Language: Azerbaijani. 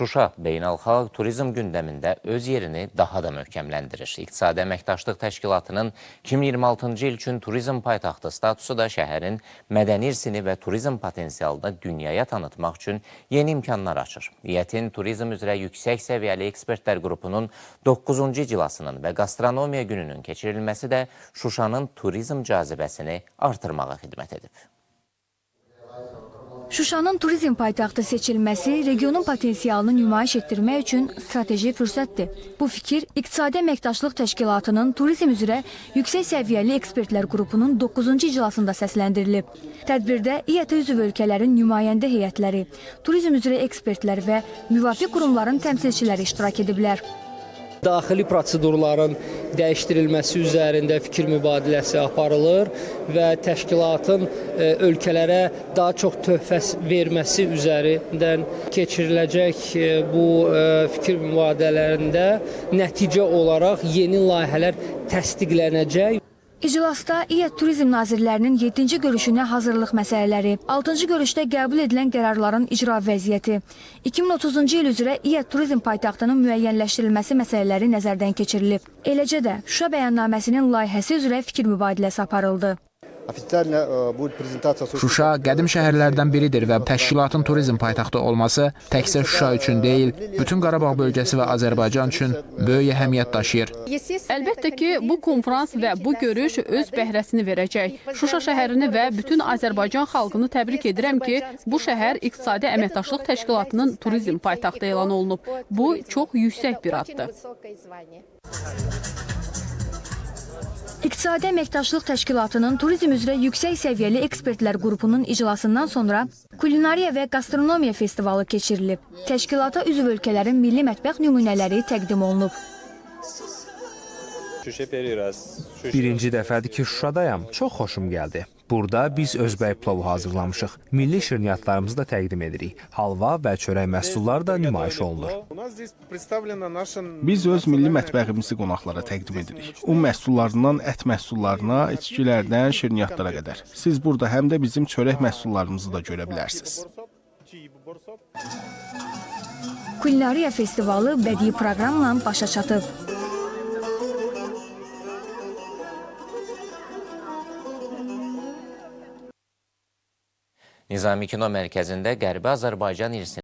Şuşa beynəlxalq turizm gündəmində öz yerini daha da möhkəmləndirir. İqtisadi Əməkdaşlıq Təşkilatının 2026-cı il üçün turizm paytaxtı statusu da şəhərin mədəni irsini və turizm potensialını dünyaya tanıtmaq üçün yeni imkanlar açır. İƏT-in turizm üzrə yüksək səviyyəli ekspertlər qrupunun 9-cu iclasının və gastronomiya gününün keçirilməsi də Şuşanın turizm cazibəsini artırmağa xidmət edib. Şuşanın turizm paytaxtı seçilməsi regionun potensialını nümayiş etdirmək üçün strateji fürsətdir. Bu fikir İqtisadi Əməkdaşlıq Təşkilatının turizm üzrə yüksək səviyyəli ekspertlər qrupunun 9-cu iclasında səsləndirilib. Tədbirdə İƏT üzv ölkələrin nümayəndə heyətləri, turizm üzrə ekspertlər və müvafiq qurumların təmsilçiləri iştirak ediblər. Daxili prosedurların dəyişdirilməsi üzərində fikir mübadiləsi aparılır və təşkilatın ölkələrə daha çox töhfə verməsi üzərindən keçiriləcək bu fikir mübadilələrində nəticə olaraq yeni layihələr təsdiqlənəcək. İclasda İƏT Turizm Nazirlərinin 7-ci görüşünə hazırlıq məsələləri, 6-cı görüşdə qəbul edilən qərarların icra vəziyyəti, 2030-cu il üzrə İƏT Turizm paytaxtının müəyyənləşdirilməsi məsələləri nəzərdən keçirilib. Eləcə də Şuşa bəyannaməsinin layihəsi üzrə fikir mübadiləsi aparıldı. Şuşa qədim şəhərlərdən biridir və təşkilatın turizm paytaxtı olması təkcə Şuşa üçün deyil, bütün Qarabağ bölgəsi və Azərbaycan üçün böyük əhəmiyyət daşıyır. Əlbəttə ki, bu konfrans və bu görüş öz bəhrəsini verəcək. Şuşa şəhərini və bütün Azərbaycan xalqını təbrik edirəm ki, bu şəhər İqtisadi Əməkdaşlıq Təşkilatının turizm paytaxtı elan olunub. Bu çox yüksək bir addır. İqtisadi Əməkdaşlıq Təşkilatının turizm üzrə yüksək səviyyəli ekspertlər qrupunun iclasından sonra kulinariya və gastronomiya festivalı keçirilib. Təşkilata üzv ölkələrin milli mətbəx nümunələri təqdim olunub. Birinci dəfədir ki, Şuşadayam. Çox xoşum gəldi. Burada biz özbək plovu hazırlamışıq. Milli şirniyyatlarımızı da təqdim edirik. Halva və çörək məhsulları da nümayiş olunur. Biz öz milli mətbəximizi qonaqlara təqdim edirik. Un məhsullarından ət məhsullarına, içkilərdən şirniyyatlara qədər. Siz burada həm də bizim çörək məhsullarımızı da görə bilərsiniz. Kulinariya festivalı bədii proqramla başa çatıb. Nizami Kino Mərkəzində Qərbi Azərbaycan irsinin